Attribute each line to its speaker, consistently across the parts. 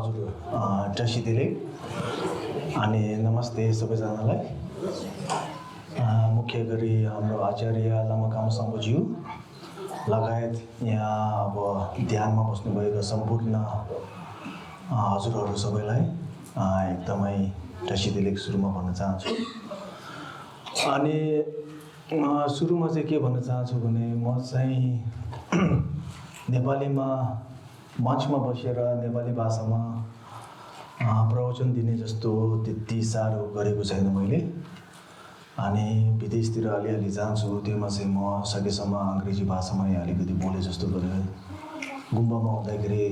Speaker 1: हजुर टसी दिले अनि नमस्ते सबैजनालाई। मुख्य गरी हाम्रो आचार्य लामा कामो सम्बोज्यू लगायत यहाँ अब ध्यानमा बस्नुभएको सम्पूर्ण हजुरहरू सबैलाई एकदमै टसी दिले सुरुमा भन्न चाहन्छु। अनि सुरुमा चाहिँ के भन्न चाहन्छु भने म चाहिँ नेपालीमा मञ्चमा बसेर नेपाली भाषामा प्रवचन दिने जस्तो त्यति साह्रो गरेको छैन मैले। अनि विदेशतिर अलिअलि जान्छु, त्योमा चाहिँ म सकेसम्म अङ्ग्रेजी भाषामै अलिकति बोले जस्तो गरेँ। गुम्बामा हुँदाखेरि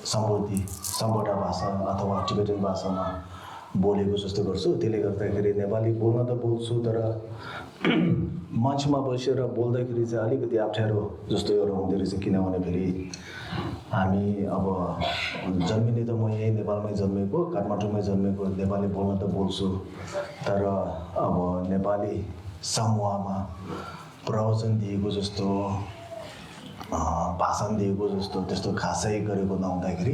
Speaker 1: सम्बोटा भाषा अथवा टिबेटन भाषामा बोलेको जस्तो गर्छु। त्यसले गर्दाखेरि नेपाली बोल्न त बोल्छु, तर मञ्चमा बसेर बोल्दाखेरि चाहिँ अलिकति अप्ठ्यारो जस्तो एउटा हुँदो रहेछ। किनभने फेरि हामी अब जन्मिने त म यही नेपालमै जन्मेको, काठमाडौँमै जन्मेको, नेपाली बोल्न त बोल्छु, तर अब नेपाली समूहमा प्रवचन दिएको जस्तो, भाषण दिएको जस्तो त्यस्तो खासै गरेको नहुँदाखेरि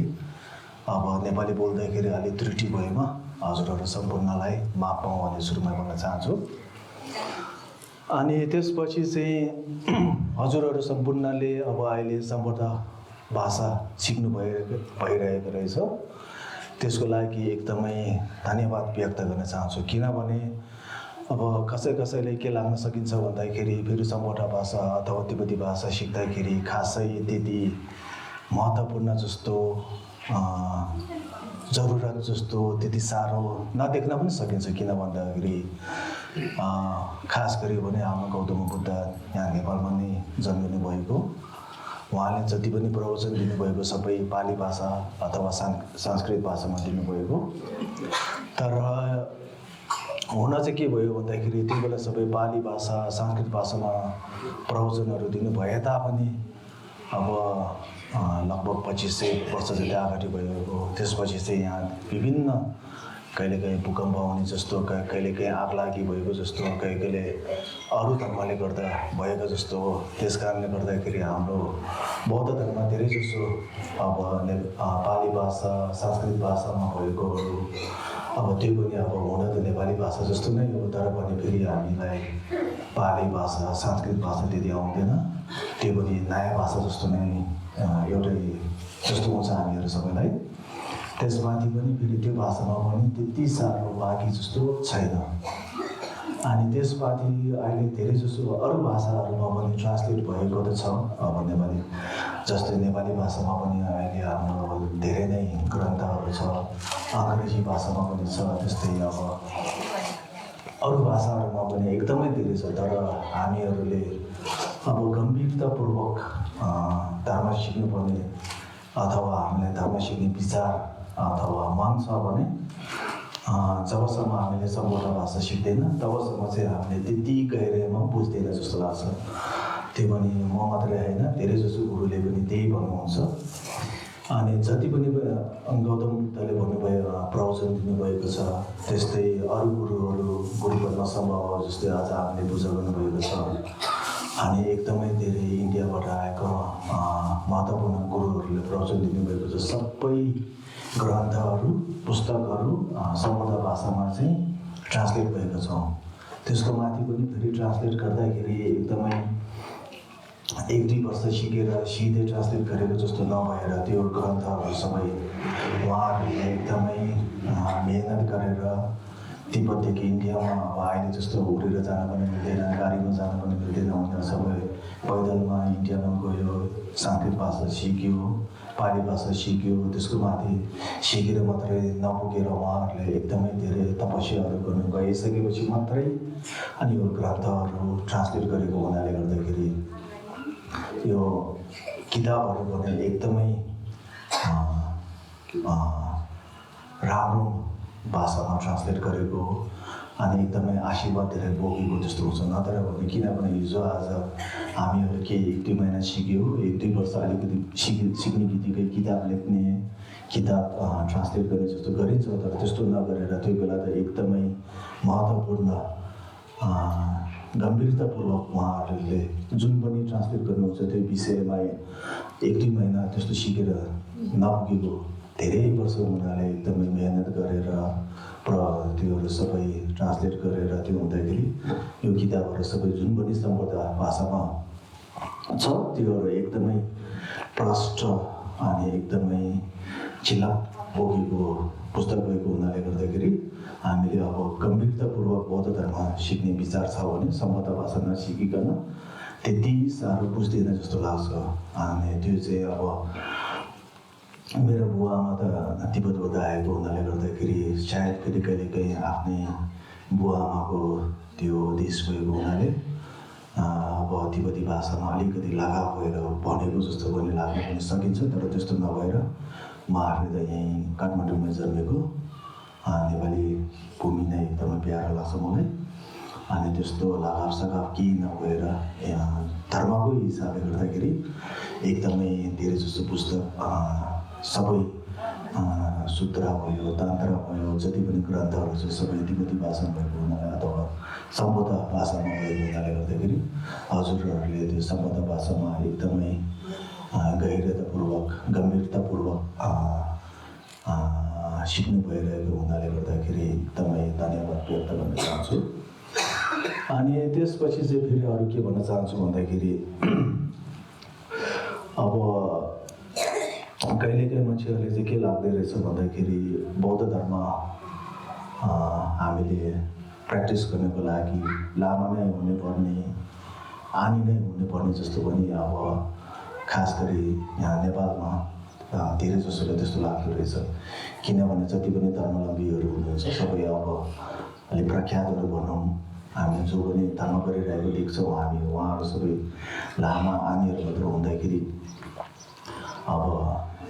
Speaker 1: अब नेपाली बोल्दाखेरि अलिक त्रुटि भएमा हजुरहरू सम्पूर्णलाई माफ पाऊँ भन्ने सुरुमा भन्न चाहन्छु। अनि त्यसपछि चाहिँ हजुरहरू सम्पूर्णले अब अहिले सम्बोधा भाषा सिक्नु भइरहेको रहेछ। त्यसको लागि एकदमै धन्यवाद व्यक्त गर्न चाहन्छु। किनभने अब कसैले के लाग्न सकिन्छ भन्दाखेरि फेरि सम्बोटा भाषा अथवा तिब्बती भाषा सिक्दाखेरि खासै त्यति महत्त्वपूर्ण जस्तो जरुरत जस्तो त्यति साह्रो नदेख्न पनि सकिन्छ। किन भन्दाखेरि खास गरी भने हाम्रो गौतम बुद्ध यहाँ नेपालमा नै जन्मिनु भएको, उहाँले जति पनि प्रवचन दिनुभएको सबै पाली भाषा अथवा संस्कृत भाषामा दिनुभएको। तर हुन चाहिँ के भयो भन्दाखेरि त्यो बेला सबै पाली भाषा संस्कृत भाषामा प्रवचनहरू दिनु भए तापनि अब लगभग 2500 वर्ष जति अगाडि भएको, त्यसपछि चाहिँ यहाँ विभिन्न कहिलेकाहीँ भूकम्प आउने जस्तो, कहिलेकाहीँ आगलागी भएको जस्तो, कहिले अरू धर्मले गर्दा भएको जस्तो, त्यस कारणले गर्दाखेरि हाम्रो बौद्ध धर्म धेरै जसो अब पाली भाषा संस्कृत भाषामा भएकोहरू अब त्यो पनि अब हुन त नेपाली भाषा जस्तो नै हो, तर पनि फेरि हामीलाई पाली भाषा संस्कृत भाषा त्यति आउँदैन, त्यो पनि नयाँ भाषा जस्तो नै एउटै जस्तो हुन्छ हामीहरू सबैलाई। त्यसमाथि पनि फेरि त्यो भाषामा पनि त्यति साह्रो बाँकी जस्तो छैन। अनि त्यसमाथि अहिले धेरै जसो अरू भाषाहरूमा पनि ट्रान्सलेट भएको त छ। अब नेपाली जस्तै नेपाली भाषामा पनि अहिले हाम्रो धेरै नै ग्रन्थहरू छ, अङ्ग्रेजी भाषामा पनि छ, त्यस्तै अब अरू भाषाहरूमा पनि एकदमै धेरै छ। तर हामीहरूले अब गम्भीरतापूर्वक धर्म सिक्नुपर्ने अथवा हामीलाई धर्म सिक्ने विचार अथवा मन छ भने जबसम्म हामीले सम्बोधा भाषा सिक्दैन तबसम्म चाहिँ हामीले त्यति गहिराइमा बुझ्दैन जस्तो लाग्छ। त्यो पनि म मात्रै होइन, धेरै जसो गुरुले पनि त्यही भन्नुहुन्छ। अनि जति पनि गौतम बुद्धले भन्नुभयो प्रवचन दिनुभएको छ, त्यस्तै अरू गुरुहरू गुरु पद्मसम्भव जस्तै आज हामीले पूजा गर्नुभएको छ। अनि एकदमै धेरै इन्डियाबाट आएको महत्त्वपूर्ण गुरुहरूले प्रवचन दिनुभएको छ। सबै ग्रन्थहरू पुस्तकहरू सम्बोधा भाषामा चाहिँ ट्रान्सलेट भएको छ। त्यसको माथि पनि फेरि ट्रान्सलेट गर्दाखेरि एकदमै 1-2 वर्ष सिकेर सिधै ट्रान्सलेट गरेको जस्तो नभएर त्यो ग्रन्थहरू सबै उहाँहरूले एकदमै मेहनत गरेर तिब्बतदेखि इन्डियामा अब अहिले जस्तो उडेर जान पनि मिल्दैन, गाडीमा जान पनि मिल्दैन, उनीहरू सबै पैदलमा इन्डियामा गयो, संस्कृत भाषा सिक्यो, पाली भाषा सिक्यो। त्यसको माथि सिकेर मात्रै नपुगेर उहाँहरूले एकदमै धेरै तपस्याहरू गर्नु गइसकेपछि मात्रै अनि यो ग्रन्थहरू ट्रान्सलेट गरेको हुनाले गर्दाखेरि यो किताबहरू पनि एकदमै राम्रो भाषामा ट्रान्सलेट गरेको अनि एकदमै आशीर्वाद धेरै बोकेको जस्तो हुन्छ। नत्र भने किनभने हिजो आज हामीहरू के 1-2 महिना सिक्यो, 1-2 वर्ष अलिकति सिक्ने बित्तिकै किताब लेख्ने, किताब ट्रान्सलेट गर्ने जस्तो गरिन्छ, तर त्यस्तो नगरेर त्यो बेला त एकदमै महत्त्वपूर्ण गम्भीरतापूर्वक उहाँहरूले जुन पनि ट्रान्सलेट गर्नुहुन्छ त्यो विषयमा 1-2 महिना त्यस्तो सिकेर नपुगेको धेरै वर्ष उनीहरूले एकदमै मेहनत गरेर त्योहरू सबै ट्रान्सलेट गरेर त्यो हुँदाखेरि यो किताबहरू सबै जुन पनि सम्पदा भाषामा छ त्योहरू एकदमै प्रष्ट अनि एकदमै झिलक बोकेको पुस्तक भएको हुनाले गर्दाखेरि हामीले अब गम्भीरतापूर्वक बौद्ध धर्म सिक्ने विचार छ भने सम्पदा भाषा नसिकिकन त्यति साह्रो बुझ्दैन जस्तो लाग्छ। अनि त्यो चाहिँ अब मेरो बुवा आमा त तिब्बतबाट आएको हुनाले गर्दाखेरि सायद फेरि कहिलेकाहीँ आफ्नै बुवा आमाको त्यो देश भएको हुनाले अब तिब्बती भाषामा अलिकति लगाव भएर भनेको जस्तो पनि लाग्न पनि सकिन्छ। तर त्यस्तो नभएर म आफै त यहीँ काठमाडौँमा जन्मेको नेपाली भूमि नै एकदमै प्यारो लाग्छ मलाई। अनि त्यस्तो लगाव सगाव केही नभएर धर्मकै हिसाबले गर्दाखेरि एकदमै धेरै जस्तो पुस्तक सबै सूत्र भयो, तन्त्र भयो, जति पनि ग्रन्थहरू छ सबै तिब्बती भाषामा भएको हुनाले अथवा सम्बद्ध भाषामा भएको हुनाले गर्दाखेरि हजुरहरूले त्यो सम्बद्ध भाषामा एकदमै गहिरतापूर्वक गम्भीरतापूर्वक सिक्नु भइरहेको हुनाले गर्दाखेरि एकदमै धन्यवाद व्यक्त गर्न चाहन्छु। अनि त्यसपछि चाहिँ फेरि अरू के भन्न चाहन्छु भन्दाखेरि अब कहिलेकाहीँ मान्छेहरूले चाहिँ के लाग्दै रहेछ भन्दाखेरि बौद्ध धर्म हामीले प्र्याक्टिस गर्नको लागि लामा नै हुनुपर्ने, आनी नै हुनुपर्ने जस्तो पनि अब खास गरी यहाँ नेपालमा धेरै जसोले त्यस्तो लाग्दो रहेछ। किनभने जति पनि धर्मावलम्बीहरू हुनुहुन्छ सबै अब अलिक प्रख्यातहरू भनौँ, हामी जो पनि धर्म गरिरहेको देख्छौँ हामी उहाँहरू सबै लामा आनीहरू मात्र हुँदाखेरि अब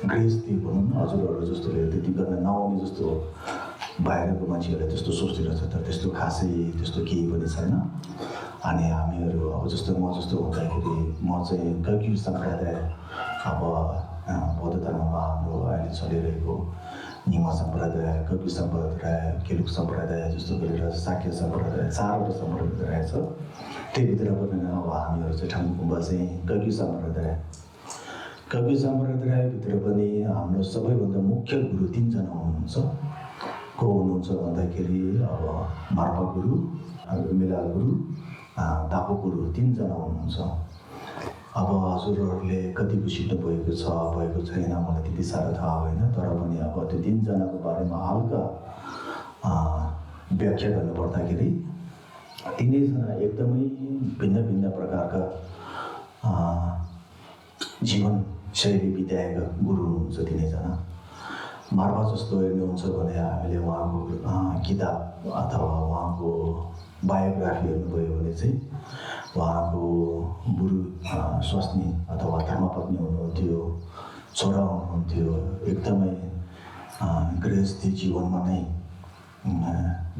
Speaker 1: गृहस्थी भनौँ न हजुरहरू जस्तोले त्यति गर्न नआउने जस्तो बाहिरको मान्छेहरूले त्यस्तो सोच्दिरहेछ। तर त्यस्तो खासै त्यस्तो केही पनि छैन। अनि हामीहरू अब जस्तो म जस्तो हुँदाखेरि म चाहिँ गग्यु सम्प्रदाय अब बौद्ध धर्ममा हाम्रो अहिले चलिरहेको निमा सम्प्रदाय, गग्यु सम्प्रदाय, केलुक सम्प्रदाय जस्तो गरेर साक्य सम्प्रदाय 4वटा सम्प्रदाय रहेछ। त्योभित्र पनि अब हामीहरू चाहिँ ठाउँगुम्बा चाहिँ गग्यु सम्प्रदाय। गग्यु सम्प्रदायभित्र पनि हाम्रो सबैभन्दा मुख्य गुरु 3 जना हुनुहुन्छ। को हुनुहुन्छ भन्दाखेरि अब मार्पा गुरु, मेला गुरु, तापो गुरु 3 जना हुनुहुन्छ। अब हजुरहरूले कतिको सिक्नु भएको छ भएको छैन मलाई त्यति साह्रो थाहा होइन। तर पनि अब त्यो 3 जनाको बारेमा हल्का व्याख्या गर्नुपर्दाखेरि 3 जना एकदमै भिन्न भिन्न प्रकारका जीवन शैली बिताएका गुरु हुनुहुन्छ 3 जना। मार्पा जस्तो हेर्नुहुन्छ भने हामीले उहाँको किताब अथवा उहाँको बायोग्राफी हेर्नुभयो भने चाहिँ उहाँको बुढी स्वास्नी अथवा धर्मपत्नी हुनुहुन्थ्यो, छोरा हुनुहुन्थ्यो, एकदमै गृहस्थी जीवनमा नै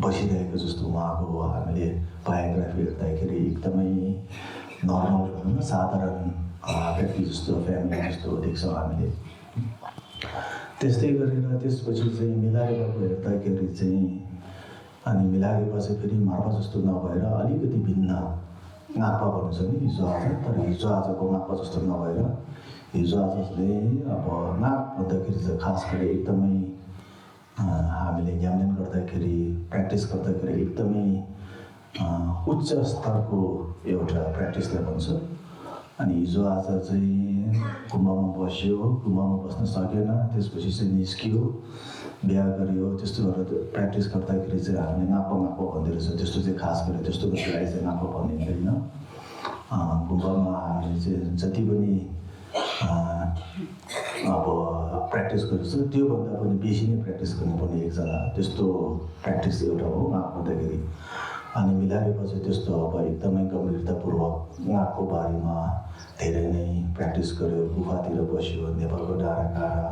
Speaker 1: बसिरहेको जस्तो उहाँको हामीले बायोग्राफी हेर्दाखेरि एकदमै नर्मल भनौँ न साधारण व्यक्ति जस्तो फ्यामिली जस्तो देख्छौँ हामीले। त्यस्तै गरेर त्यसपछि चाहिँ मिलारेबाको हेर्दाखेरि चाहिँ अनि मिलारेबा चाहिँ फेरि मार्पा जस्तो नभएर अलिकति भिन्न नाप्पा भन्छ नि हिजो आज। तर हिजो आजको नाप्पा जस्तो नभएर हिजो आज चाहिँ अब नाप भन्दाखेरि चाहिँ खास गरी एकदमै हामीले ज्ञान गर्दाखेरि प्र्याक्टिस गर्दाखेरि एकदमै उच्च स्तरको एउटा प्र्याक्टिसलाई भन्छ। अनि हिजो आज चाहिँ गुम्बामा बस्यो, गुम्बामा बस्न सकेन, त्यसपछि चाहिँ निस्कियो, बिहा गरियो, त्यस्तो गरेर प्र्याक्टिस गर्दाखेरि चाहिँ हामीले नाप्पा भन्दै रहेछ। त्यस्तो चाहिँ खास गरेर त्यस्तो कुरालाई चाहिँ नाप्पा भनिँदैन। गुम्बामा हामीले चाहिँ जति पनि अब प्र्याक्टिस गरेको छ त्योभन्दा पनि बेसी नै प्र्याक्टिस गर्नुपर्ने एकजना त्यस्तो प्र्याक्टिस एउटा हो नाप भन्दाखेरि। अनि मिलारेपछि त्यस्तो अब एकदमै गम्भीरतापूर्वक उहाँको बारेमा धेरै नै प्र्याक्टिस गर्यो। गुफातिर बस्यो, नेपालको डाँडा काँडा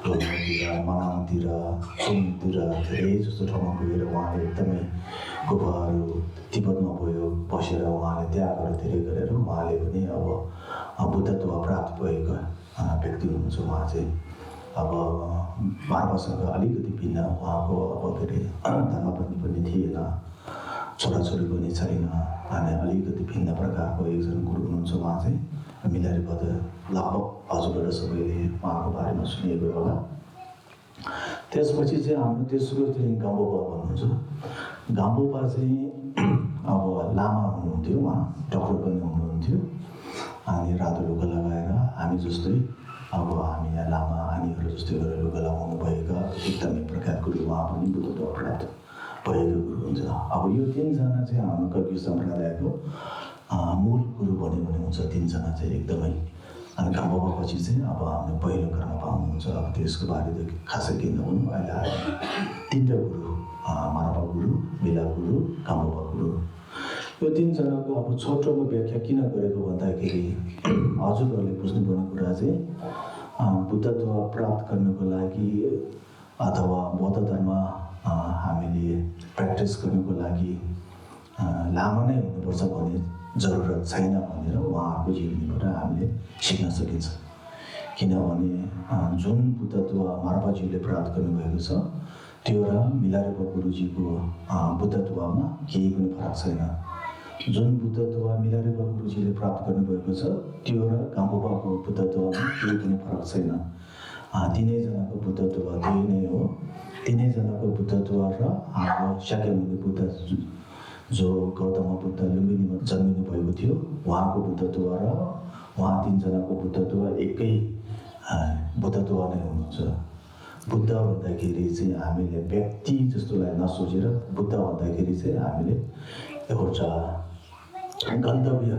Speaker 1: ढोलतिर, मनाङतिर, चुङतिर धेरै जस्तो ठाउँमा गएर उहाँले एकदमै गुफाहरू तिब्बतमा गयो, बसेर उहाँले त्यागहरू धेरै गरेर उहाँले पनि अब बुद्धत्व प्राप्त भएको व्यक्ति हुनुहुन्छ। उहाँ चाहिँ अब मार्पासँग अलिकति भिन्न, उहाँको अब के अरे धर्मपत्नी पनि थिएन, छोराछोरी पनि छैन। अनि अलिकति भिन्न प्रकारको एकजना गुरु हुनुहुन्छ उहाँ चाहिँ। मिलारेबाट लगभग हजुरबाट सबैले उहाँको बारेमा सुनेको होला। त्यसपछि चाहिँ हाम्रो तेस्रो चाहिँ गाम्बोबा भन्नुहुन्छ। गाम्बोबा चाहिँ अब लामा हुनुहुन्थ्यो, उहाँ डक्टर पनि हुनुहुन्थ्यो। अनि रातो लुगा लगाएर हामी जस्तै अब हामी यहाँ लामा हामीहरू जस्तै गरेर लुगा लगाउनु भएका एकदमै प्रख्यात गुरु उहाँ पनि बुद्धत्व प्राप्त भएको गुरु हुन्छ। अब यो तिनजना चाहिँ हाम्रो कवि सम्प्रदायको मूल गुरु भन्यो भने हुन्छ, तिनजना चाहिँ एकदमै। अनि गाम्बोबापछि चाहिँ अब हाम्रो पहिलो कर्म पाउनुहुन्छ। अब त्यसको बारे त खासै के नभनौँ, अहिले आयो तिनवटा गुरु, मार्पा गुरु, मिला गुरु, गाम्बोबा गुरु। यो तिनजनाको अब छोटोमा व्याख्या किन गरेको भन्दाखेरि हजुरहरूले बुझ्नुपर्ने कुरा चाहिँ बुद्धत्व प्राप्त गर्नको लागि अथवा बौद्ध धर्म हामीले प्र्याक्टिस गर्नुको लागि लामो नै हुनुपर्छ भन्ने जरुरत छैन भनेर उहाँहरूको जीवनीबाट हामीले सिक्न सकिन्छ। किनभने जुन बुद्धत्व मार्पाज्यूले प्राप्त गर्नुभएको छ त्यो र मिलारेपा गुरुजीको बुद्धत्वमा केही पनि फरक छैन। जुन बुद्धत्व मिलारेपा गुरुजीले प्राप्त गर्नुभएको छ त्यो र गाम्बोबाको बुद्धत्वमा केही पनि फरक छैन। तिनैजनाको बुद्धत्व त्यही नै हो। तिनैजनाको बुद्धत्व र हाम्रो शाक्यमुनि बुद्ध जो गौतम बुद्ध लुम्बिनीमा जन्मिनु भएको थियो उहाँको बुद्धत्व र उहाँ तिनजनाको बुद्धत्व एकै बुद्धत्व नै हुनुहुन्छ। बुद्ध भन्दाखेरि चाहिँ हामीले व्यक्ति जस्तोलाई नसोचेर बुद्ध भन्दाखेरि चाहिँ हामीले एउटा गन्तव्य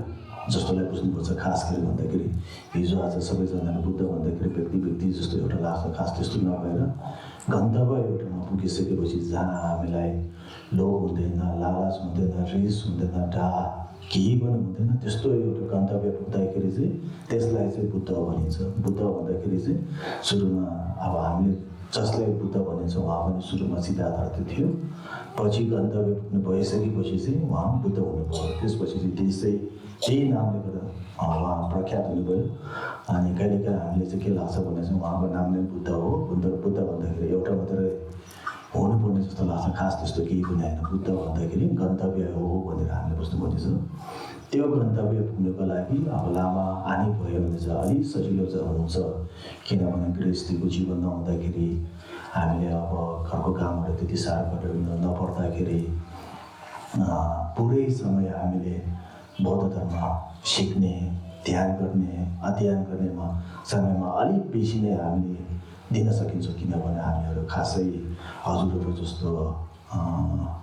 Speaker 1: जस्तोलाई बुझ्नुपर्छ। खास गरी भन्दाखेरि हिजो आज सबैजनाले बुद्ध भन्दाखेरि व्यक्ति जस्तो एउटा लाग्छ, खास त्यस्तो नभएर गन्तव्य एउटामा पुगिसकेपछि जहाँ हामीलाई लोभ हुँदैन, लालच हुँदैन, रिस हुँदैन, डाह केही पनि हुँदैन, त्यस्तो एउटा गन्तव्य पुग्दाखेरि चाहिँ त्यसलाई चाहिँ बुद्ध भनिन्छ। बुद्ध भन्दाखेरि चाहिँ सुरुमा अब हामीले जसलाई बुद्ध भनिन्छ उहाँ पनि सुरुमा सिद्धार्थ थियो, पछि गन्तव्य पुग्नु भइसकेपछि चाहिँ उहाँ बुद्ध हुनुभयो। त्यसपछि चाहिँ त्यही नामले गर्दा उहाँ प्रख्यात हुनुभयो। अनि कहिलेकाहीँ हामीले चाहिँ के लाग्छ भने चाहिँ उहाँको नाम नै बुद्ध हो। बुद्ध भन्दाखेरि एउटा मात्रै हुनुपर्ने जस्तो लाग्छ, खास त्यस्तो केही पनि होइन। बुद्ध भन्दाखेरि गन्तव्य हो भनेर हामीले बुझ्नुपर्ने छ। त्यो गन्तव्य पुग्नुको लागि अब लामा आनी भयो भने चाहिँ अलिक सजिलो चाहिँ हुन्छ। किनभने गृहस्थीको जीवन नहुँदाखेरि हामीले अब घरको कामहरू त्यति साह्रो गरेर नपर्दाखेरि पुरै समय हामीले बौद्ध धर्म सिक्ने, ध्यान गर्ने, अध्ययन गर्नेमा समयमा अलिक बेसी नै हामीले दिन सकिन्छ। किनभने हामीहरू खासै हजुरहरू जस्तो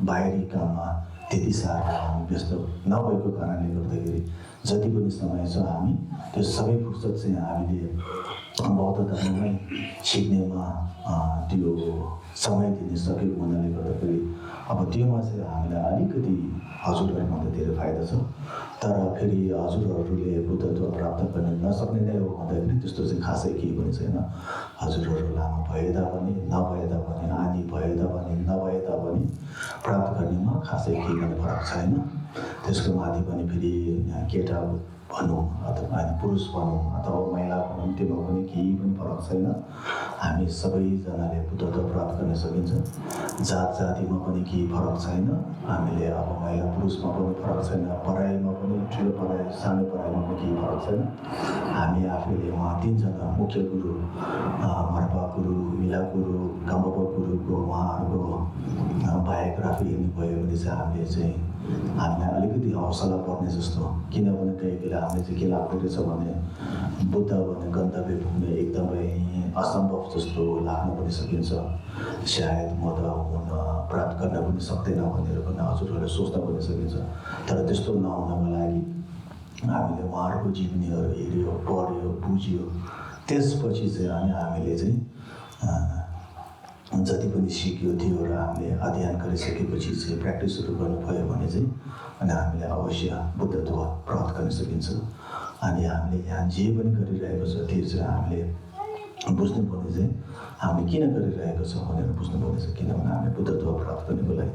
Speaker 1: बाहिरी काममा त्यति साह्रो हामी व्यस्त नभएको कारणले गर्दाखेरि जति पनि समय छ हामी त्यो सबै फुर्सद चाहिँ हामीले बौद्ध धर्ममै सिक्नेमा त्यो समय दिन सकेको हुनाले गर्दाखेरि अब त्योमा चाहिँ हामीलाई अलिकति हजुरहरूभन्दा धेरै फाइदा छ। तर फेरि हजुरहरूले बुद्धत्व प्राप्त गर्न नसक्ने नै हो भन्दाखेरि त्यस्तो चाहिँ खासै केही पनि छैन। हजुरहरू लामो भए तापनि नभए तापनि, आनी भए तापनि नभए तापनि प्राप्त गर्नेमा खासै केही पनि फरक छैन। त्यसको माथि पनि फेरि केटा भनौँ अथवा पुरुष भनौँ अथवा महिला भनौँ त्योमा पनि केही पनि फरक छैन। हामी सबैजनाले बुद्धत्व प्राप्त गर्न सकिन्छ। जात जातिमा पनि केही फरक छैन। हामीले अब महिला पुरुषमा पनि फरक छैन, पढाइमा पनि ठुलो पढाइ सानो पढाइमा पनि केही फरक छैन। हामी आफैले उहाँ तिनजना मुख्य गुरु मार्पा गुरु, मिला गुरु, गाम्बोबा गुरुको उहाँहरूको बायोग्राफी हेर्नुभयो भने चाहिँ हामीलाई अलिकति हौसला पर्ने जस्तो। किनभने कही बेला हामीले चाहिँ के लाग्दो रहेछ भने बुद्ध भन्ने गन्तव्य पुग्ने एकदमै असम्भव जस्तो लाग्न पनि सकिन्छ। सायद म त हुन प्राप्त गर्न पनि सक्दैन भनेर पनि हजुरहरूले सोच्न पनि सकिन्छ। तर त्यस्तो नहुनको लागि हामीले उहाँहरूको जीवनीहरू हेऱ्यो, पढ्यो, बुझ्यो। त्यसपछि चाहिँ अनि हामीले चाहिँ जति पनि सिक्यो त्यो र हामीले अध्ययन गरिसकेपछि चाहिँ प्र्याक्टिसहरू गर्नुभयो भने चाहिँ अनि हामीले अवश्य बुद्धत्व प्राप्त गर्न सकिन्छ। अनि हामीले यहाँ जे पनि गरिरहेको छ त्यो चाहिँ हामीले बुझ्नुपर्ने चाहिँ हामीले किन गरिरहेको छ भनेर बुझ्नुपर्ने छ। किनभने हामीले बुद्धत्व प्राप्त गर्नको लागि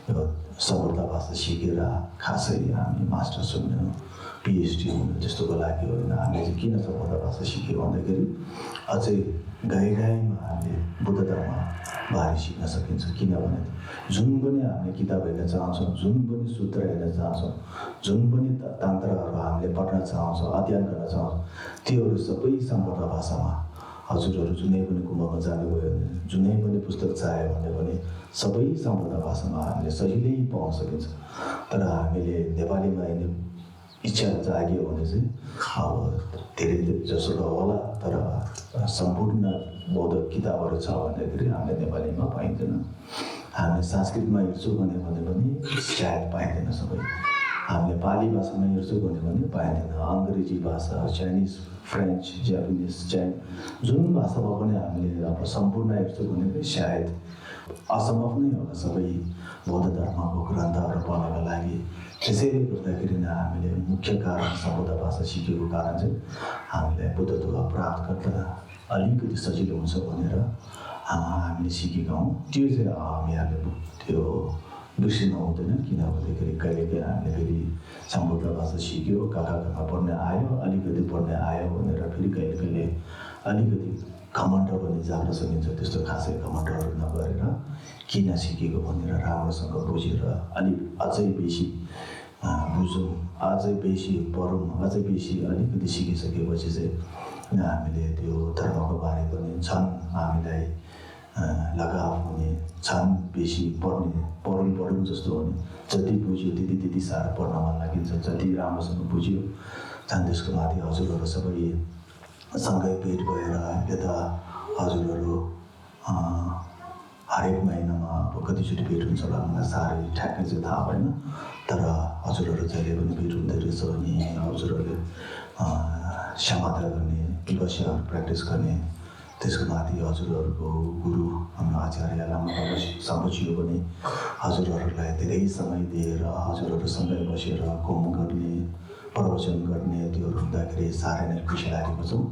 Speaker 1: यो समर्थ भाषा सिकेर खासै हामी मास्टर्स हुनु, पिएचडी हुनु त्यस्तोको लागि होइन। हामीले चाहिँ किन समर्थ भाषा सिक्यो भन्दाखेरि अझै गहिराइमा हामीले बुद्ध धर्म बारे सिक्न सकिन्छ। किनभने जुन पनि हामीले किताब हेर्न चाहन्छौँ, जुन पनि सूत्र हेर्न चाहन्छौँ, जुन पनि तन्त्रहरू हामीले पढ्न चाहन्छौँ, अध्ययन गर्न चाहन्छौँ, त्योहरू सबै समर्थ भाषामा हजुरहरू जुनै पनि गुम्बामा जानुभयो भने जुनै पनि पुस्तक चाह्यो भने पनि सबै सम्पूर्ण भाषामा हामीले सजिलै पाउन सकिन्छ। तर हामीले नेपालीमा हेर्ने इच्छा जाग्यो भने चाहिँ अब धेरै जसो होला, तर सम्पूर्ण बौद्ध किताबहरू छ भन्दाखेरि हामीले नेपालीमा पाइँदैन। हामीले संस्कृतमा हेर्छौँ भने पनि सायद पाइँदैन सबै। हामीले पाली भाषामा हेर्छौँ भने पाइँदैन। अङ्ग्रेजी भाषा, चाइनिज, फ्रेन्च, जापानिज, जुन भाषामा पनि हामीले अब सम्पूर्ण हेर्छौँ भने सायद असम्भव नै होला सबै बौद्ध धर्मको ग्रन्थहरू पढ्नका लागि। त्यसैले गर्दाखेरि नै हामीले मुख्य कारण सम्बुद्ध भाषा सिकेको कारण चाहिँ हामीलाई बुद्धत्व प्राप्त गर्दा अलिकति सजिलो हुन्छ भनेर हामीले सिकेका हौँ। त्यो चाहिँ हामीहरूले त्यो बिर्सिनु हुँदैन, किनभनेदेखि कहिलेकाहीँ हामीले फेरि सम्बुद्ध भाषा सिक्यो, कहाँ पढ्ने आयो, अलिकति पढ्ने आयो भनेर फेरि कहिले अलिकति घमण्ड पनि जान सकिन्छ। त्यस्तो खासै घमण्डहरू नगरेर किन सिकेको भनेर राम्रोसँग बुझेर अलिक अझै बेसी बुझौँ, अझै बेसी पढौँ, अझै बेसी अलिकति सिकिसकेपछि चाहिँ हामीले त्यो धर्मको बारे पनि झन् हामीलाई लगाव हुने, झन् बेसी पढौँ जस्तो हुने। जति बुझ्यो त्यति साह्रो पढ्न मन लागिन्छ। जति राम्रोसँग बुझ्यो झन् त्यसको माथि हजुरहरू सबै सँगै भेट भएर यता हजुरहरू हरेक महिनामा अब कतिचोटि भेट हुन्छ होला मलाई साह्रै ठ्याक्कै चाहिँ थाहा भएन, तर हजुरहरू जहिले पनि भेट हुँदै रहेछ भने हजुरहरूले समाधान गर्ने, विषयहरू प्र्याक्टिस गर्ने, त्यसको माथि हजुरहरूको गुरु हाम्रो आचार्य लामा साम्बोजियो पनि हजुरहरूलाई धेरै समय दिएर हजुरहरूसँगै बसेर घुम गर्ने, प्रवचन गर्ने, त्योहरू हुँदाखेरि साह्रै नै खुसी लागेको छौँ।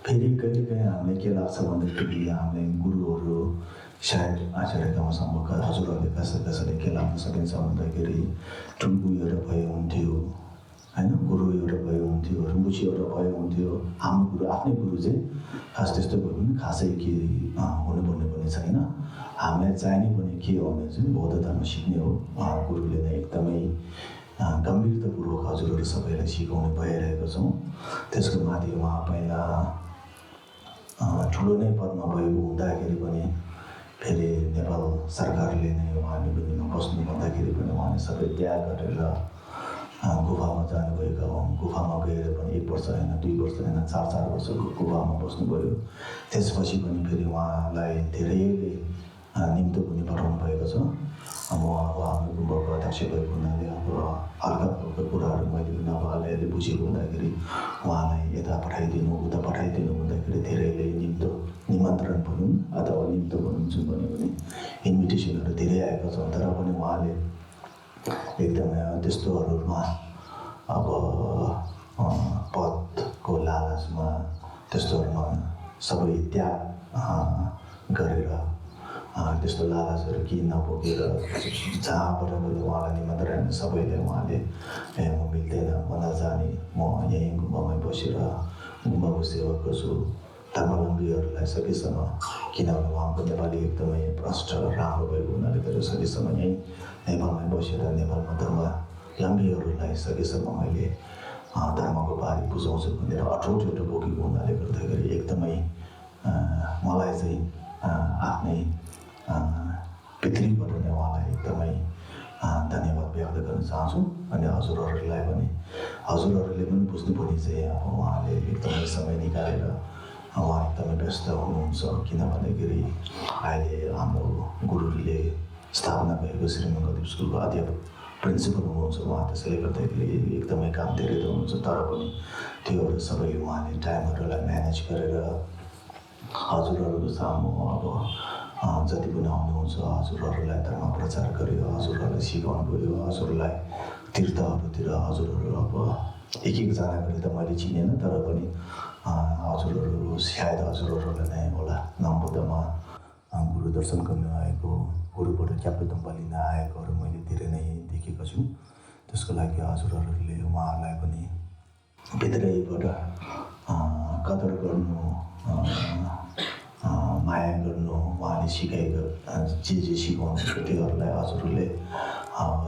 Speaker 1: फेरि कहिलेकाहीँ हामीलाई के लाग्छ भन्दाखेरि हामीलाई गुरुहरू सायद आचार्य लामा सम्बोका हजुरहरूले कसैले के लाग्न सकिन्छ भन्दाखेरि टुङ्गु एउटा भयो हुन्थ्यो होइन, गुरु एउटा भयो हुन्थ्यो, रुम्बुची एउटा भयो हुन्थ्यो। हाम्रो गुरु आफ्नै गुरु चाहिँ खास त्यस्तो भयो भने खासै के हुनुपर्ने पनि छैन। हामीलाई चाहिने पनि के हो भने चाहिँ बौद्ध धर्म सिक्ने हो। गुरुले नै एकदमै गम्भीरतापूर्वक हजुरहरू सबैलाई सिकाउने भइरहेको छौँ। त्यसको माथि उहाँ पहिला ठुलो नै पदमा भएको हुँदाखेरि पनि फेरि नेपाल सरकारले नै उहाँ निकुञ्जमा बस्नु भन्दाखेरि पनि उहाँले सबै त्याग गरेर गुफामा जानुभएका हौँ। गुफामा गएर पनि 1 वर्ष होइन, 2 वर्ष होइन, 4 वर्षको गुफामा बस्नुभयो। त्यसपछि पनि फेरि उहाँलाई धेरैले निम्तो पनि पठाउनु भएको छ। अब हाम्रो गुम्बाको अध्यक्ष भएको हुनाले अब हल्का कुराहरू मैले पनि अब अलिअलि बुझेको हुँदाखेरि उहाँलाई यता पठाइदिनु उता पठाइदिनु हुँदाखेरि धेरैले निमन्त्रण भनौँ अथवा निम्तो भनौँ जुन भन्यो भने इन्भिटेसनहरू धेरै आएको छ। तर पनि उहाँले एकदमै त्यस्तोहरूमा अब पदको लालचमा त्यस्तोहरूमा सबै त्याग गरेर त्यस्तो लालचहरू केही नपुगेर जहाँबाट पनि उहाँलाई निमन्त्रण सबैले उहाँले म मिल्दैन, म नजाने, म यहीँ गुम्बामै बसेर गुम्बाको सेवा गर्छु। धर्मावलम्बीहरूलाई सकेसम्म, किनभने उहाँको नेपाली एकदमै प्रष्ट राम्रो भएको हुनाले गर्दा सकेसम्म यहीँ नेपालमै बसेर नेपालमा धर्मावलम्बीहरूलाई सकेसम्म मैले धर्मको बारे बुझाउँछु भनेर अठोट एउटा बोकेको हुनाले गर्दाखेरि एकदमै मलाई चाहिँ आफ्नै पृथ्वीबाट नै उहाँलाई एकदमै धन्यवाद व्यक्त गर्न चाहन्छु। अनि हजुरहरूले पनि बुझ्नुपर्ने चाहिँ अब उहाँले एकदमै समय निकालेर उहाँ एकदमै व्यस्त हुनुहुन्छ। किनभनेखेरि अहिले हाम्रो गुरुले स्थापना भएको श्रीमङ्गलदेव स्कुलको अध्यापक प्रिन्सिपल हुनुहुन्छ उहाँ। त्यसैले गर्दाखेरि एकदमै काम धेरै त हुनुहुन्छ, तर पनि त्योहरू सबै उहाँले टाइमहरूलाई म्यानेज गरेर हजुरहरूको सामु अब जति पनि आउनुहुन्छ हजुरहरूलाई धर्म प्रचार गर्यो, हजुरहरूलाई सिकाउनु गयो, हजुरलाई तीर्थहरूतिर हजुरहरू अब एक-एकजना गरी त मैले चिनेन, तर पनि हजुरहरू सायद हजुरहरूलाई नै होला नम्बुद्धमा गुरु दर्शन गर्न आएको, गुरुबाट क्याप्टोदम्बा लिन आएकोहरू मैले धेरै नै देखेको छु। त्यसको लागि हजुरहरूले उहाँहरूलाई पनि भित्रैबाट कदर गर्नु, माया गर्नु, उहाँले सिकाएको जे सिकाउनु त्योहरूलाई हजुरहरूले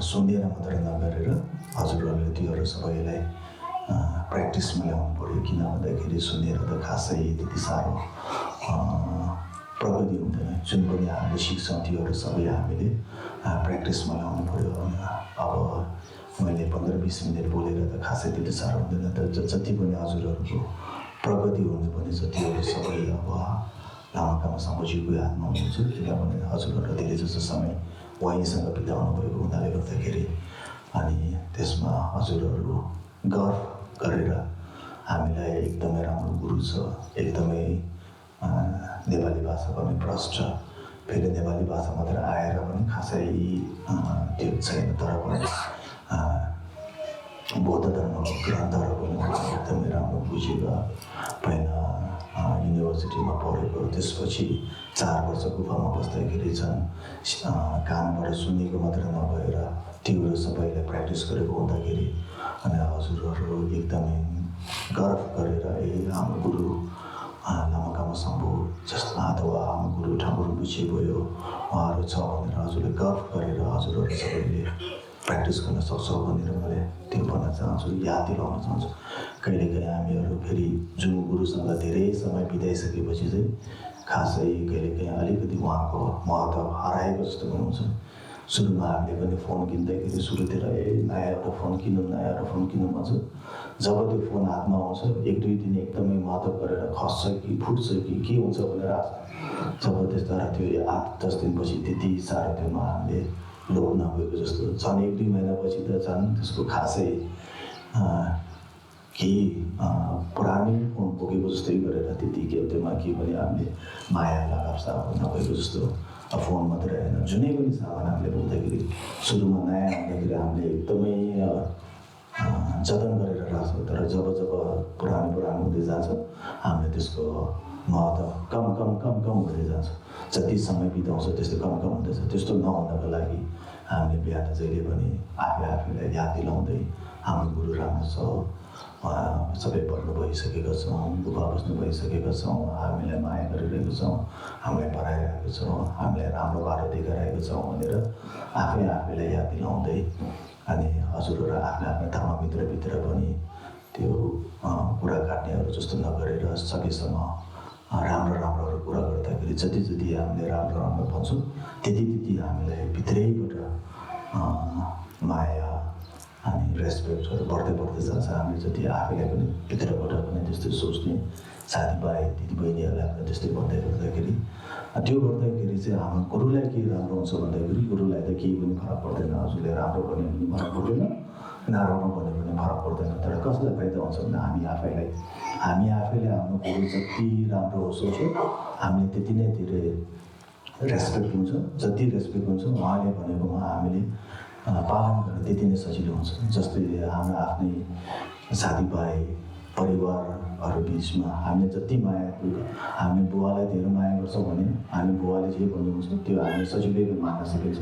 Speaker 1: सुनेर मात्र नगरेर हजुरहरूले त्योहरू सबैलाई प्र्याक्टिसमा ल्याउनु पऱ्यो। किन भन्दाखेरि सुनेर त खासै त्यति साह्रो प्रगति हुँदैन। जुन पनि हामीले सिक्छौँ त्योहरू सबै हामीले प्र्याक्टिसमा ल्याउनु पऱ्यो। अब मैले 15-20 मिनट बोलेर त खासै त्यति साह्रो हुँदैन। तर जति पनि हजुरहरूको प्रगति हुनुपर्ने छ त्योहरू सबै अब लामाकामा साम्बोजीको हातमा हुन्छ। किनभने हजुरहरू धेरै जसो समय उहाँसँग बिताउनु भएको हुनाले गर्दाखेरि अनि त्यसमा हजुरहरू गर्व गरेर हामीलाई एकदमै राम्रो गुरु छ, एकदमै नेपाली भाषा पनि प्रष्ट, फेरि नेपाली भाषा मात्र आएर पनि खासै त्यो छैन। तर पनि बौद्ध धर्मको ग्रन्थहरू पनि एकदमै राम्रो बुझेर पहिला युनिभर्सिटीमा पढेको, त्यसपछि 4 वर्ष गुफामा बस्दाखेरि झन् कानबाट सुनेको मात्र नभएर त्योहरू सबैलाई प्र्याक्टिस गरेको हुँदाखेरि अनि हजुरहरू एकदमै गर्व गरेर हाम्रो गुरु लामाकामा सम्भव जस्तो अथवा हाम्रो गुरु ठाकुर बुझे भयो उहाँहरू छ भनेर हजुरले गर्व गरेर हजुरहरू सबैले प्र्याक्टिस गर्न सक्छौँ भनेर मैले त्यो भन्न चाहन्छु, याद दिलाउन चाहन्छु। कहिलेकाहीँ हामीहरू फेरि जुन गुरुसँग धेरै समय बिताइसकेपछि चाहिँ खासै कहिलेकाहीँ अलिकति उहाँको महत्त्व हराएको जस्तो पनि हुन्छ। सुरुमा हामीले पनि फोन किन्दाखेरि सुरुतिर नयाँ एउटा फोन किनौँ भन्छ। जब त्यो फोन हातमा आउँछ 1-2 दिन एकदमै महत्त्व गरेर खस्छ कि फुट्छ कि के हुन्छ भनेर जब त्यस्तो त्यो 8-10 दिनपछि त्यति साह्रो त्योमा हामीले लोभ नभएको जस्तो, झन् 1-2 महिनापछि त झन् त्यसको खासै केही पुरानै फोन बोकेको जस्तै गरेर त्यतिकै त्योमा के भने हामीले माया लगाव सामान नभएको जस्तो। फोन मात्रै होइन, जुनै पनि सामान हामीले बोक्दाखेरि सुरुमा नयाँ आउँदाखेरि हामीले एकदमै जतन गरेर राख्छौँ। तर जब पुरानो हुँदै जान्छ हामीले त्यसको महत्त्व कम हुँदै जान्छ। जति समय बिताउँछ त्यस्तो कम हुँदैछ। त्यस्तो नहुनको लागि हामीले बिहान जहिले पनि आफैलाई याद दिलाउँदै हाम्रो गुरु राम्रो छ, सबै पढ्नु भइसकेका छौँ, गुफा बस्नु भइसकेका छौँ, हामीलाई माया गरिरहेको छौँ, हामीलाई पढाइरहेको छौँ, हामीलाई राम्रो बाटो देखाइरहेको छौँ भनेर आफैलाई याद दिलाउँदै अनि हजुरहरू आफ्नो धर्मभित्र पनि त्यो कुरा काट्नेहरू जस्तो नगरेर सकेसम्म राम्रोहरू कुरा गर्दाखेरि जति हामीले राम्रो भन्छौँ त्यति हामीलाई भित्रैबाट माया अनि रेस्पेक्टहरू बढ्दै जान्छ। हामीले जति आफैलाई पनि भित्रबाट पनि त्यस्तै सोच्ने, साथीभाइ दिदीबहिनीहरूलाई पनि त्यस्तै गर्दाखेरि त्यो गर्दाखेरि चाहिँ हाम्रो गुरुलाई के राम्रो हुन्छ भन्दाखेरि गुरुलाई त केही पनि फरक पर्दैन। हजुरले राम्रो गर्ने पनि फरक पर्दैन, नराम्रो गर्ने पनि फरक पर्दैन। तर कसलाई फाइदा हुन्छ भने हामी आफैले हाम्रो गुरु जति राम्रो सोच्यो हामीले त्यति नै धेरै रेस्पेक्ट हुन्छ। जति रेस्पेक्ट हुन्छ उहाँले भनेकोमा हामीले पालन गर्ने त्यति नै सजिलो हुन्छ। जस्तै हाम्रो आफ्नै साथीभाइ परिवारहरू बिचमा हामीले जति माया, हामी बुवालाई धेरै माया गर्छौँ भने हामी बुवाले जे भन्नुहुन्छ त्यो हामीले सजिलै मान्न सकिन्छ।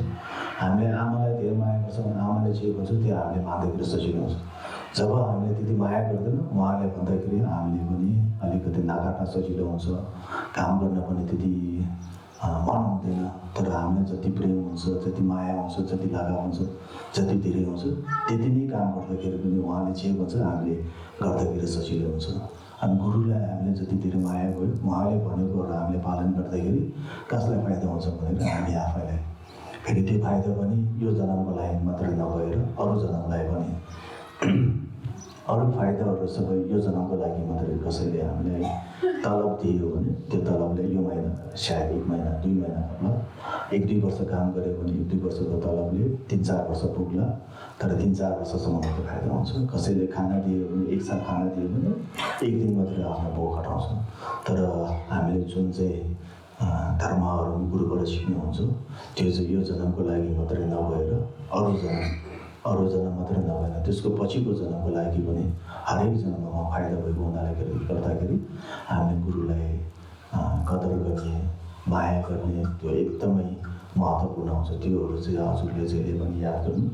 Speaker 1: हामीले आमालाई धेरै माया गर्छौँ भने आमाले जे भन्छ त्यो हामीले मान्दाखेरि सजिलो हुन्छ। जब हामीले त्यति माया गर्दैन उहाँले भन्दाखेरि हामीले पनि अलिकति नकाट्न सजिलो हुन्छ, काम गर्न पनि त्यति मन हुँदैन। तर हामीलाई जति प्रेम हुन्छ, जति माया हुन्छ, जति लगाव हुन्छ, जति धेरै हुन्छ त्यति नै काम गर्दाखेरि पनि उहाँले जे भन्छ हामीले गर्दाखेरि सजिलो हुन्छ। अनि गुरुलाई हामीले जति धेरै माया गयो उहाँले भनेकोहरू हामीले पालन गर्दाखेरि कसलाई फाइदा हुन्छ भनेर हामी आफैलाई, फेरि त्यो फाइदा पनि यो जन्मको लागि मात्रै नभएर अरू जन्मलाई पनि अरू फाइदाहरू सबै यो जन्मको लागि मात्रै कसैले हामीलाई तलब दियो भने त्यो तलबले यो महिना सायद 1 महिना 2 महिना पुग्ला, 1-2 वर्ष काम गऱ्यो भने 1-2 वर्षको तलबले 3-4 वर्ष पुग्ला। तर 3-4 वर्षसम्मको फाइदा हुन्छ। कसैले खाना दियो भने एक साल खाना दियो भने 1 दिन मात्रै आफ्नो भोक हटाउँछ। तर हामीले जुन चाहिँ धर्महरू गुरुबाट सिक्नुहुन्छ त्यो चाहिँ यो जन्मको लागि मात्रै नभएर अरू जन्म मात्रै नभएर त्यसको पछिको जन्मको लागि पनि हरेक जन्ममा फाइदा भएको हुनाले गर्दाखेरि हामीले गुरुलाई कदर गर्ने, माया गर्ने त्यो एकदमै महत्त्वपूर्ण हुन्छ। त्योहरू चाहिँ हजुरले जहिले पनि याद गर्नु।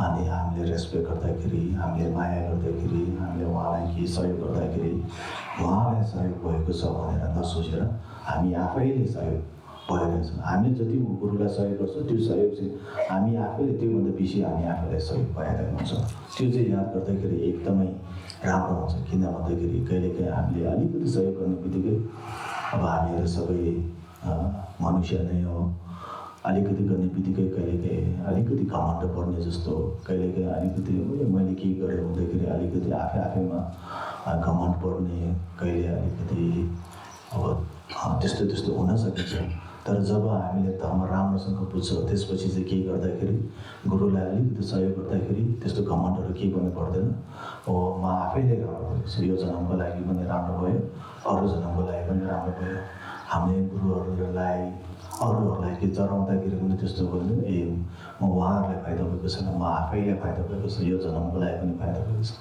Speaker 1: अनि हामीले रेस्पेक्ट गर्दाखेरि, हामीले माया गर्दाखेरि, हामीले उहाँलाई केही सहयोग गर्दाखेरि उहाँलाई सहयोग भएको छ भनेर नसोचेर हामी आफैले सहयोग भइरहेछ। हामीले जति गुरुलाई सहयोग गर्छ त्यो सहयोग चाहिँ हामी आफैले त्योभन्दा बेसी हामी आफैलाई सहयोग भइरहेको हुन्छ। त्यो चाहिँ याद गर्दाखेरि एकदमै राम्रो हुन्छ। किन भन्दाखेरि कहिलेकाहीँ हामीले अलिकति सहयोग गर्ने बित्तिकै अब हामीहरू सबै मनुष्य नै हो, अलिकति गर्ने बित्तिकै कहिलेकाहीँ अलिकति घमण्ड पर्ने जस्तो, कहिलेकाहीँ अलिकति मैले के गरेँ भन्दाखेरि अलिकति आफैमा घमण्ड पर्ने, कहिले अलिकति अब त्यस्तो त्यस्तो हुन सकिन्छ। तर जब हामीले धर्म राम्रोसँग बुझ्छौँ त्यसपछि चाहिँ के गर्दाखेरि गुरुलाई अलिकति सहयोग गर्दाखेरि त्यस्तो घमण्डहरू केही पनि पर्दैन। हो म आफैले राम्रो भयो, यो जन्मको लागि पनि राम्रो भयो, अरू जन्मको लागि पनि राम्रो भयो। हामीले गुरुहरूलाई अरूहरूलाई के चढाउँदाखेरि पनि त्यस्तो भयो, ए म उहाँहरूलाई फाइदा भएको छैन, म आफैलाई फाइदा भएको छ, यो जन्मको लागि पनि फाइदा भएको छ,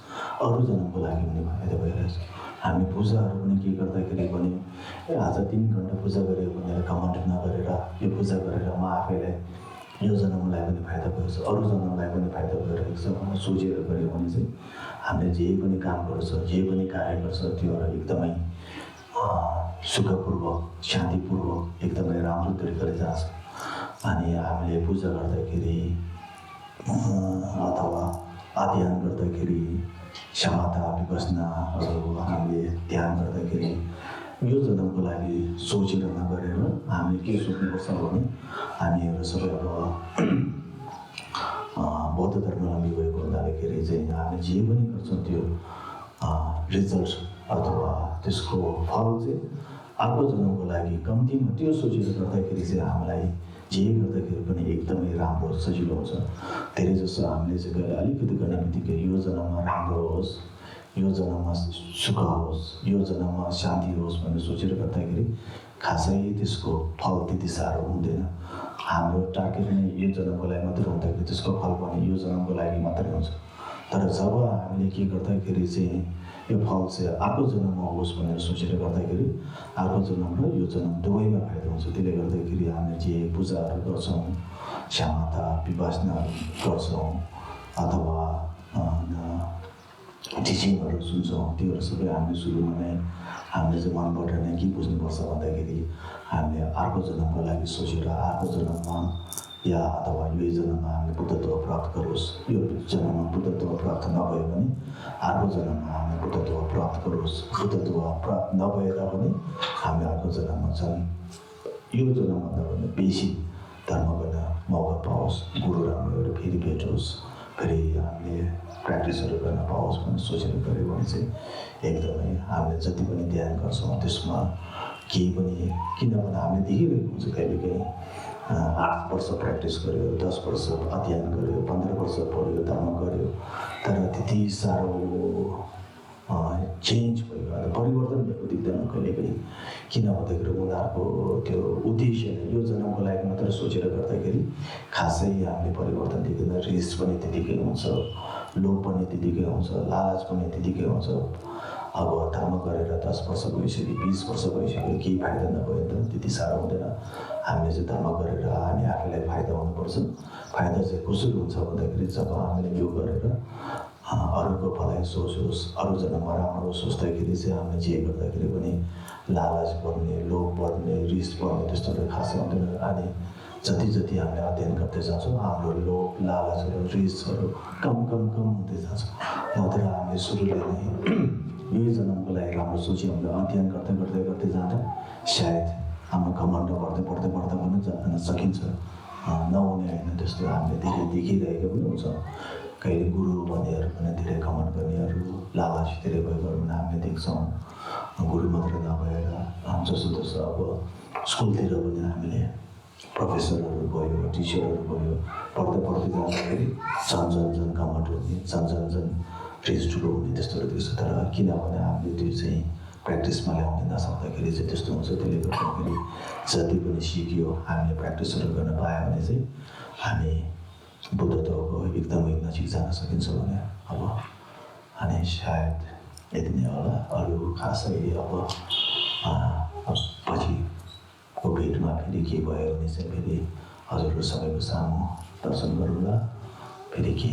Speaker 1: अरू जन्मको लागि पनि फाइदा भइरहेछ। हामी पूजाहरू पनि के गर्दाखेरि पनि आज 3 घन्टा पूजा गऱ्यो भनेर घमण्ड नगरेर यो पूजा गरेर म आफैलाई यो जन्मलाई पनि फाइदा भएको छ, अरू जन्मलाई पनि फाइदा भइरहेको छ भनेर सोचेर गऱ्यो भने चाहिँ हामीले जे पनि काम गर्छ, जे पनि कार्य गर्छ त्योहरू एकदमै सुखपूर्वक, शान्तिपूर्वक, एकदमै राम्रो तरिकाले जान्छ। अनि हामीले पूजा गर्दाखेरि अथवा अध्ययन गर्दाखेरि क्षमता विपसनाहरू हामीले ध्यान गर्दाखेरि यो जन्मको लागि सोचेर नगरेर हामीले के सोच्नुपर्छ भने हामीहरू सबै अब बौद्ध धर्मलम्बी भएको हुँदाखेरि चाहिँ हामीले जे पनि गर्छौँ त्यो रिजल्ट अथवा त्यसको फल चाहिँ अर्को जन्मको लागि कम्तीमा त्यो सोचेर गर्दाखेरि चाहिँ हामीलाई जे गर्दाखेरि पनि एकदमै राम्रो सजिलो हुन्छ। धेरै जसो हामीले चाहिँ गएर अलिकति गर्ने बित्तिकै यो जन्ममा राम्रो होस्, यो जन्ममा सुख होस्, यो जन्ममा शान्ति होस् भनेर सोचेर गर्दाखेरि खासै त्यसको फल त्यति साह्रो हुँदैन। हाम्रो टार्गेट नै यो जन्मको लागि मात्रै हुँदाखेरि त्यसको फल पनि यो जन्मको लागि मात्रै हुन्छ। तर जब हामीले के गर्दाखेरि चाहिँ यो फल चाहिँ अर्को जन्ममा होस् भनेर सोचेर गर्दाखेरि अर्को जन्म र यो जन्म दुवैमा फाइदा हुन्छ। त्यसले गर्दाखेरि हामीले जे पूजाहरू गर्छौँ, क्षमता विपसनाहरू गर्छौँ अथवा टिचिङहरू सुन्छौँ, त्योहरू सबै हामीले सुरुमा नै हामीले चाहिँ मनबाट नै के बुझ्नुपर्छ भन्दाखेरि हामीले अर्को जन्मको लागि सोचेर अर्को जन्ममा या अथवा यो जन्ममा हामीले बुद्धत्व प्राप्त गरोस्, यो जन्ममा बुद्धत्व प्राप्त नभयो भने अर्को जन्ममा हामीले बुद्धत्व प्राप्त गरोस्, बुद्धत्व प्राप्त नभए तापनि हामी अर्को जन्ममा छन् यो जन्मभन्दा पनि बेसी धर्म गर्न मौका पाओस्, गुरु राम्रोहरू फेरि भेटोस्, फेरि हामीले प्र्याक्टिसहरू गर्न पाओस् भनेर सोचेर गऱ्यो भने चाहिँ एकदमै हामीले जति पनि ध्यान गर्छौँ त्यसमा केही पनि, किनभने हामीले देखिरहेको हुन्छ कहिलेकाहीँ 8 वर्ष प्र्याक्टिस गर्यो, 10 वर्ष अध्ययन गर्यो, 15 वर्ष पढ्यो, धर्म गर्यो, तर त्यति साह्रो चेन्ज भयो, परिवर्तन भएको देख्दैन कहिलेकाहीँ। किन भन्दाखेरि उनीहरूको त्यो उद्देश्यले यो जन्मको लागि मात्र सोचेर गर्दाखेरि खासै हामीले परिवर्तन देख्दैन। रिस पनि त्यतिकै हुन्छ, लोभ पनि त्यतिकै हुन्छ, लालच पनि त्यतिकै हुन्छ। अब धर्म गरेर 10 वर्ष भइसक्यो, 20 वर्ष भइसक्यो, केही फाइदा नभयो भने त त्यति साह्रो हुँदैन। हामीले चाहिँ धर्म गरेर हामी आफैलाई फाइदा हुनुपर्छ। फाइदा चाहिँ कसरी हुन्छ भन्दाखेरि जब हामीले यो गरेर अरूको भलाइ सोचोस्, अरू जन्ममा राम्रो सोच्दाखेरि चाहिँ हामीले जे गर्दाखेरि पनि लालच पर्ने, लोभ पर्ने, रिस पर्ने त्यस्तोहरू खासै हुँदैन। अनि जति जति हामीले अध्ययन गर्दै जान्छौँ हाम्रो लोभ, लालचहरू, रिसहरू कम हुँदै जान्छ। नत्र हामीले सुरुले नै यही जन्मको लागि राम्रो सोची हामीले अध्ययन गर्दै जाँदा सायद हाम्रो घमण्ड बढ्दै पनि जान सकिन्छ। नहुने होइन, त्यस्तो हामीले धेरै देखिरहेको पनि हुन्छ। कहिले गुरु भन्नेहरू पनि धेरै घमण्ड गर्नेहरू, लालच धेरै भएकोहरू पनि हामीले देख्छौँ। गुरु मात्र नभएर जसो अब स्कुलतिर पनि हामीले प्रोफेसरहरू भयो, टिचरहरू भयो, पढ्दै जाँदाखेरि झन् घमण्ड हुने, झन् रिस ठुलो हुने त्यस्तोहरू देख्छ। तर किनभने हामीले त्यो चाहिँ प्र्याक्टिसमा ल्याउन नसक्दाखेरि चाहिँ त्यस्तो हुन्छ। त्यसले गर्दाखेरि जति पनि सिक्यो हामीले प्र्याक्टिसहरू गर्न पायो भने चाहिँ हामी बुद्धत्वको एकदमै नजिक जान सकिन्छ भने अब अनि सायद यति नै होला। अरू खासै अब पछिको भेटमा फेरि के भयो भने चाहिँ फेरि हजुरहरू सबैको सामु दर्शन गरौँला। फेरि के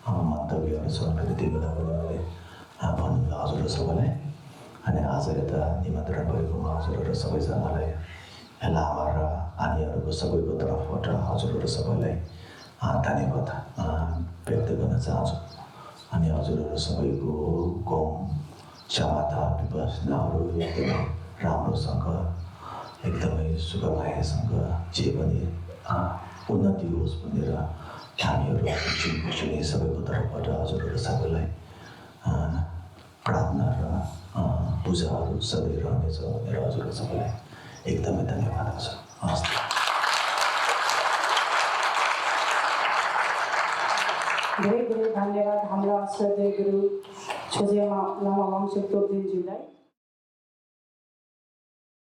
Speaker 1: मन्तव्यहरू छ फेरि त्यो बेला पनि मैले भन्नु हजुरहरू सबैलाई। अनि आज यता निमन्त्रण भएकोमा हजुरहरू सबैजनालाई लामा र आनीहरूको सबैको तर्फबाट हजुरहरू सबैलाई धन्यवाद व्यक्त गर्न चाहन्छु। अनि हजुरहरू सबैको कौम क्षमता विपसनाहरू एकदमै राम्रोसँग एकदमै सुखमयसँग जे पनि उन्नति होस् भनेर हामीहरू चिनी सबैको तर्फबाट हजुरहरू सबैलाई प्रार्थना र पूजाहरू सधैँ रहनेछ भनेर हजुरहरू सबैलाई एकदमै धन्यवाद छ। हवस्।
Speaker 2: धेरै धेरै धन्यवाद हाम्रा श्रद्धेय गुरु छोजे लामा वाङछुप तोप्देनज्यूलाई।